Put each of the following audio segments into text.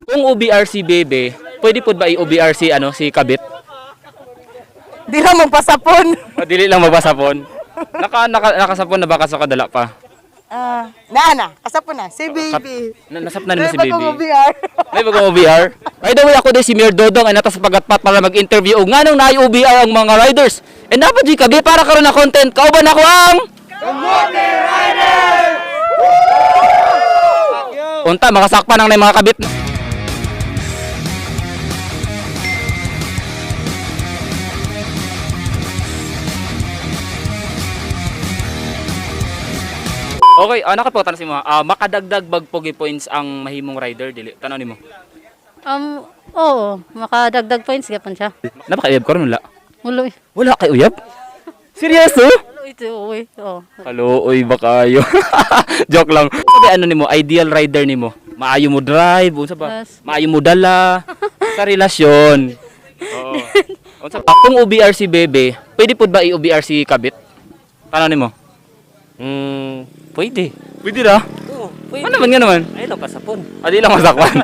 Kung OBR si Bebe, pwede po ba i-OBR si ano si Kabit? Di lang magpasapon. Madili lang magbasapon. Naka nakasapon na ba ka sa kadala pa? Ah, na na, kasapon na si baby. Nasap na nimo si May bagong Baby. OBR. May bagong OBR. By the way, ako din si Mayor Dodong ay nata sa pagatpat para mag-interview og nganong naay OBR ang mga riders. And dapat di kabi para karon na content. Kauban ako ang Kamote Riders! Unta makasakpan ang nay mga kabit. Okay, nakapagtanong si mo. Makadagdag bag pogi points ang mahimong rider dili. Tanaw nimo. Oo, makadagdag points gyapon siya. Napakauyab ko ron wala. Ulo, eh. Wala kay uyab? Seryoso? Ulo ito, uy. Oo. Kaluoy ba kayo? Joke lang. Sabi ano nimo, ideal rider nimo? Maayo mo drive, unsa ba? Yes. Maayo mo dala sa relasyon. Oo. Unsa ba? Kung OBR si Bebe, pwede pud ba i-OBR si Kabit? Tanaw nimo? Pwede. Pwede ra. Oo, pwede. Ano naman nga naman? Ay lang pasapon. Adi lang masakpan.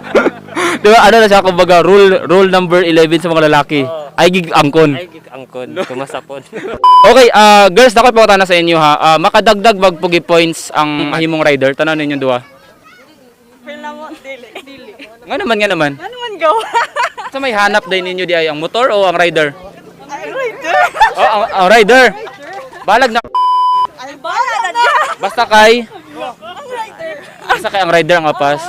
Di ba ano na siya kumbaga rule rule number 11 sa mga lalaki. Oo. Ay gig angkon. Ay gig angkon, tumasapon. Okay, girls, dapat pangutana sa inyo ha. Makadagdag bagpugi points ang mahimong rider. Tanaw ninyo duha. Dili. Dili. Nga naman, nga naman. Ano man gawa? Sa may hanap din ninyo di ay ang motor o ang rider? Ay, rider. Oh, ang rider. Balag na Ay, bala na. basta kay Ang rider. basta kay ang rider ang apas.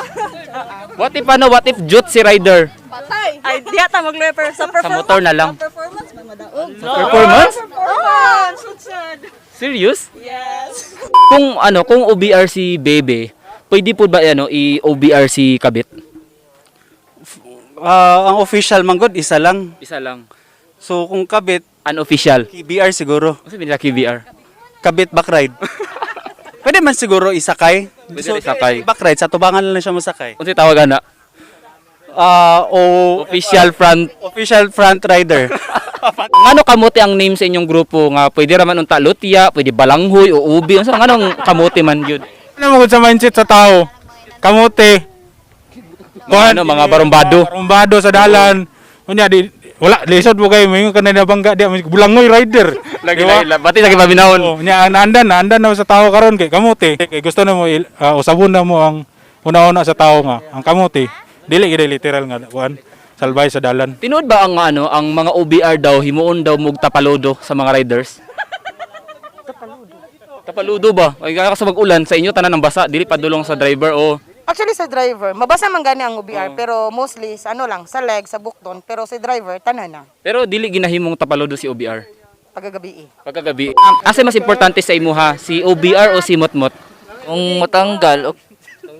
What if ano, what if jut si rider? Patay. Ay, di ata magleper sa Sa performance. motor na lang. Performance man madaog. Performance? Performance. Sudsud. Serious? Yes. Kung ano, kung OBR si Bebe, pwede po ba ano i-OBR si Kabit? Ah, ang official man gud isa lang. Isa lang. So kung kabit, Unofficial. KBR siguro. Ano sabihin nila KBR? Kabit back ride. Pwede man siguro isakay. Pwede rin isakay. Back ride sa tubangan lang siya masakay. Unsa tawag ana? Ah, o Official front. Official front rider. Ngano kamote ang name sa inyong grupo nga pwede ra man unta lutia, pwede balanghoy o ubi. Unsa nganong kamote man gyud? Ano mo sa mindset sa tao? Kamote. Mga ano, mga barumbado. Barumbado sa dalan. Unya di wala lisod mo kayo moingon ka na nabangga di bulangoy rider. Lagi Di ba? na pati sa paminahon. Oh, nya naandan naandan na sa tao karon kay kamote. Kay gusto na mo usabon na mo ang una-una sa tao nga ang kamote. Dili gid literal nga kuan salbay sa dalan. Tinuod ba ang ano, ang mga OBR daw himuon daw mug tapalodo sa mga riders? Tapaludo. Tapaludo ba? Ay kaya sa mag-ulan sa inyo tanan ang basa, dili padulong sa driver o Actually sa driver, mabasa man gani ang OBR pero mostly sa ano lang, sa leg, sa bukton, pero sa driver tanan na pero dili ginahimong tapalodo si OBR. pagkagabi eh. Pagkagabi. Asa mas importante sa imuha, si OBR o si Motmot? Kung matanggal,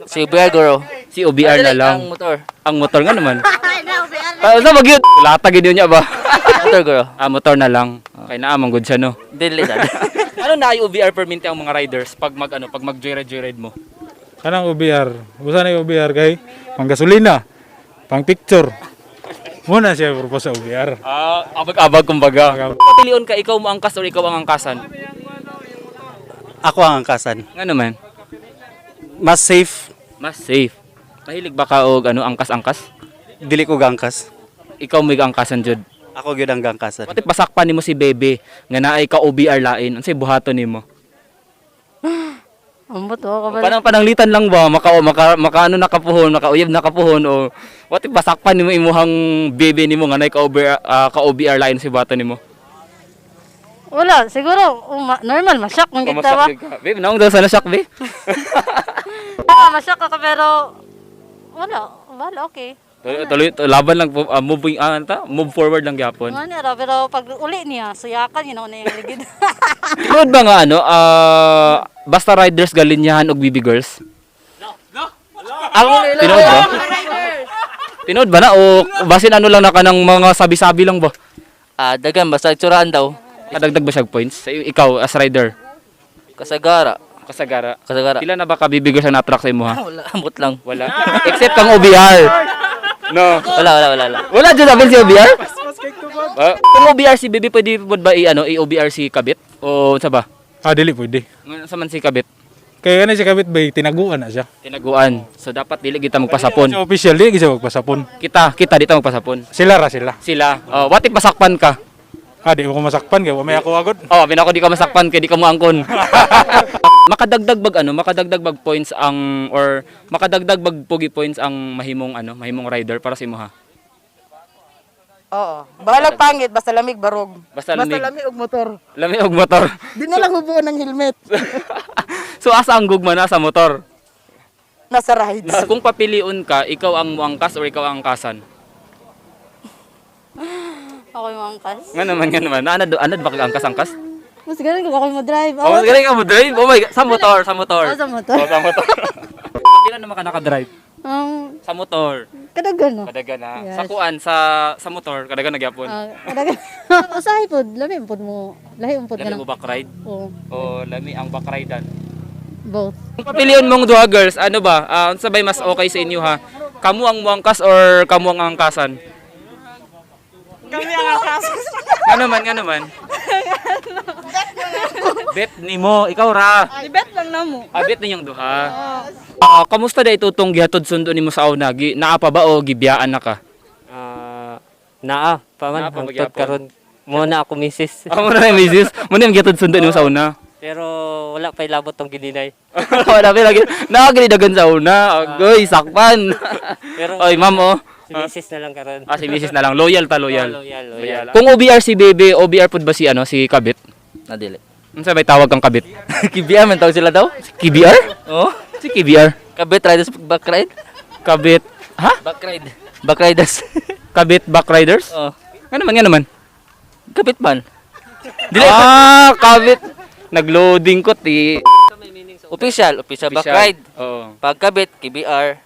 si Bergoro. Si OBR na lang. Ang motor. Ang motor nga naman. Sa mag yun? Lata gid yun niya ba? Motor guro. Ah, motor na lang. Kay naa man good siya no. Dili sad. Ano na ay OBR perminte ang mga riders pag mag ano, pag mag joyride joyride mo? Kanang OBR. Usa na yung OBR kay pang gasolina, pang picture. Muna siya purpose sa OBR. Ah, abag-abag kumbaga. Pilion ka, ikaw mo angkas or ikaw ang angkasan? Ako ang angkasan. Nga naman. Mas safe, Mas safe. Mahilig ba ka og ano angkas-angkas? dili ko gangkas. Ikaw mo angkasan jud. Ako gyud ang gangkasan. What if basakpan nimo si Bebe nga naay ka OBR lain? Unsay buhaton nimo? Ambot, oo, kabalo. Parang pananglitan lang ba maka maka, maka ano nakapuhon, makauyab nakapuhon o what if basakpan nimo imuhang bebe nimo nga naay ka OBR ka OBR lain si buhaton nimo? Wala, siguro, normal, masyak kung kita ba. Pamasak jud ka. Babe, naong daw sana shock, be. Ah, masyak ako pero, wala, wala, okay. Tuloy, tuloy, laban lang po, moving ta, move forward lang gyapon. Ano ra, pero pag uli niya, suyakan, yun ako na yung ligid. Tinuod ba nga ano, basta riders galinyahan og BB girls? Ang Tinuod ba? Tinuod ba na o basin ano lang na kanang mga sabi-sabi lang ba? Dagan basta itsuraan daw. Kadagdag ba siya og points? Sa ikaw as rider, Kasagara. kasagara. Kasagara. Pila na ba ka BB girls ang na-attract sa imo ha? Wala, ambot lang. Wala. Except kang OBR. No. Wala, wala, wala, wala. Wala dyan sabi si OBR? Kung OBR si BB, pwede po ba i-ano, i-OBR si Kabit? O sa ba? Ah, dili pwede. Nga- Sa man si Kabit? Kay ano si Kabit bay tinaguan na siya. Tinaguan. So dapat dili kita magpasapon. Sa official di siya magpasapon. Kita, kita dito magpasapon. Sila ra sila. Sila. Oh, what if masakpan ka? Ah, di ko masakpan kay wa may ako agad. Oh, binako di ka masakpan kay di ka moangkon. Makadagdag bag ano, makadagdag bag points ang or makadagdag bag pogi points ang mahimong ano, mahimong rider para sa imo ha. Oo. Bahalag pangit, basta lamig barog. Basta lamig. Basta lamig og motor. Lami og motor. Di na lang hubuan ng helmet. So asa ang gugma na sa motor? Nasa rides. Kung papilion ka, ikaw ang muangkas or ikaw ang angkasan? Ako yung angkas. Nga naman, nga naman. Anad, anad ba kag angkas-angkas? Mas ganun kung ako yung mo-drive. Oh, mas galing ka mo drive. Oh my God. Sa motor, sa motor. Oh, sa motor. Oh, sa motor. Pila naman ka naka-drive? Sa motor. Kadagan no. Kadagan na. Yes. Sa kuan, sa motor, kadagan na gyapon. Ah, kadagan. Usahay pod, lami pod mo. Lahi pod ka Lami lang. mo back ride? Oo, O lami ang back ridean? both. Kung papilion mong duha girls, ano ba? Ah, unsa bay mas okay sa inyo ha? Kamu ang muangkas or kamu ang angkasan? Kami ang angkas. Nga naman, nga naman. Bet nimo, ikaw ra. Bet lang namo. Ah, bet ninyong duha. Ah, kamusta da ito tong gihatod sundo nimo sa una? Gi, naa pa ba o gibiyaan na ka? Ah, naa pa man Naa pa hangtod magyapon. karon mo na ako misis. Amo na yung misis. Mo na yung gihatod sundo nimo sa una. Pero wala pa ilabot tong gininay. Wala pa lagi. Naagri dagan sa una. Agoy, sakpan. Pero Oy, ma'am oh. si misis na lang karon. Ah, si misis na lang. Loyal ta, loyal. Oh, loyal, loyal. Kung OBR si Bebe, OBR pud ba si ano, si Kabit? Na dili. Unsa may tawag kang Kabit? KBR man tawag sila daw. KBR? Oh, Si KBR. Kabit riders back ride. Kabit. Ha? Back ride. Back riders. Kabit Back Riders? Oh, Nga naman, nga naman. kabit man. Dili. Ah, Kabit. Nagloading ko ti. Official, official back ride. Oo. Pag kabit, KBR.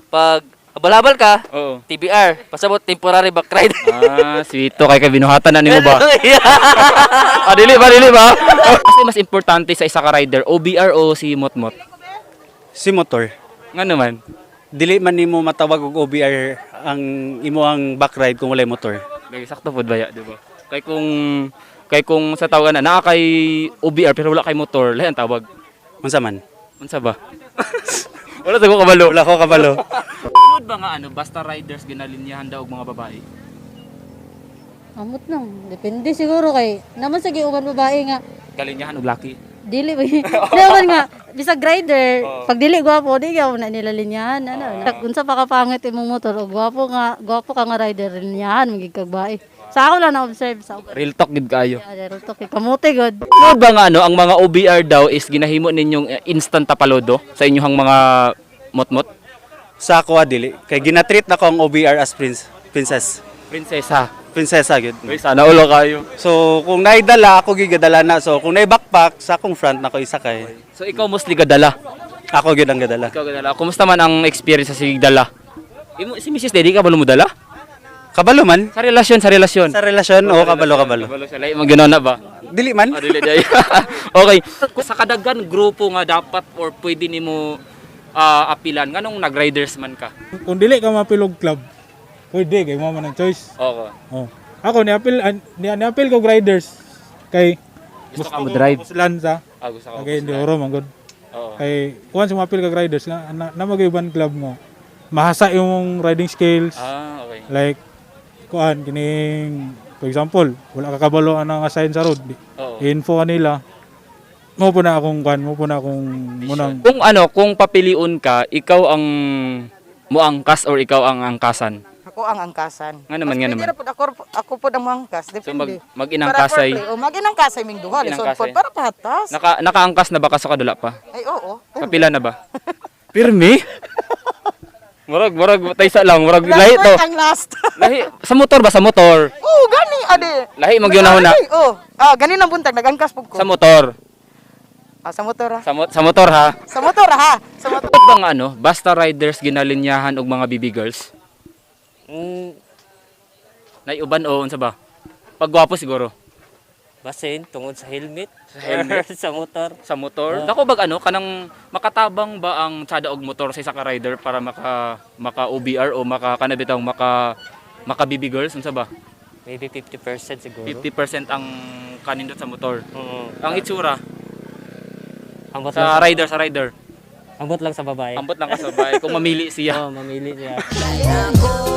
Pag habal-habal ka, Oo. TBR. Pasabot temporary back ride. Ah, sweet to kay kay binuhatan na nimo ba? Ah, dili ba, dili ba? Kasi mas importante sa isa ka rider, OBR o si Motmot? Si motor. Nga naman. Dili man nimo matawag og OBR ang imo ang back ride kung walay motor. Lagi sakto pod ba ya, di ba? Kay kung sa tawagan na naa kay OBR pero wala kay motor, lahi ang tawag. Unsa man? Unsa ba? Wala sa ko kabalo. Wala ko kabalo. Tinuod ba nga ano, basta riders ginalinyahan daw og mga babae? Amot nang. Depende siguro kay naman sa giuban babae nga Galinyahan og laki. dili ba. Naman nga bisag rider, pag dili gwapo di gyud na nila linyahan ano. Unsa pa ka pangit imong motor og gwapo nga gwapo ka nga rider linyahan magig kag bae. Sa ako lang na observe sa uban. Real talk gid kayo. Yeah, to kay kamote god. Tinuod ba nga ano, ang mga OBR daw is ginahimo ninyong instant tapalodo sa inyong mga motmot? Sa ako ah, dili kay ginatreat na ko ang OBR as prince, princess. Prinsesa. Prinsesa gyud. Uy, sana ulo kayo. So kung naidala ako gigadala na. So kung naay backpack sa akong front na ko isakay. So ikaw mostly gadala. Ako gyud ang gadala. Ikaw gadala. Kumusta man ang experience sa sigdala? Imo si Mrs. Daddy ka ba lumudala? Kabalo man Sa relasyon, sa relasyon. sa relasyon o kabalo kabalo. Kabalo siya. Lahi mo na ba? Dili man. Ah, dili day. Okay. Sa kadagan grupo nga dapat or pwede nimo apilan nganong nag-riders man ka. Kung dili ka mapilog club, pwede kay mo man ang choice. Okay. Oh. Ako ni apil ni apil ko riders kay Gusto ka mo drive. Puslan sa. Ah, gusto ka. Okay, hindi oro man gud. Oo. Kay kuan sa mapil kag riders nga na, na mag-ibang club mo. Mahasa imong riding skills. Ah, okay. Like kuan kining for example, wala ka kabalo ana nga sign sa road. Oo. Info kanila. Mo po na akong kuan, mo po na akong munang Kung ano, kung papiliun ka, ikaw ang moangkas or ikaw ang angkasan. Ako ang angkasan. Nga naman, nga Mas naman. pwede ra pod ako, ako pod ang mangkas. So mag Depende. mag-inangkasay. Para foreplay. O mag-inangkasay ming duha. Lisod Mag-inangkasay. pod para patas. Nakaangkas na ba ka sa kadula pa? Ay oo. Kapila na ba? Pirmi? Murag, murag, taysa lang, murag, Last lahi to. one ang last. Lahi, sa motor ba? Sa motor. Oo, gani ade. Lahi, magyunahuna. Ay, Oo. Ah, gani nang buntag nagangkas pud ko. Sa motor. Ah, sa motor ah. Sa motor ha. Sa motor ah, ha. Sa motor. Bakit bang ano, basta riders ginalinyahan og mga BB girls? Naiuban o unsa ba? Pagwapo siguro. Basin tungod sa helmet. Sa helmet? Sa motor. Sa motor. Dako bag ano kanang makatabang ba ang tsada og motor sa isa ka rider para maka OBR o maka kanabitang maka BB girls unsa ba? Maybe 50% siguro. 50% ang kanindot sa motor. Mm. Ang itsura. Ambot Sa lang, rider, sa rider. ambot lang sa babae. Ambot lang ka sa babae kung mamili siya. Oo, mamili siya. Ako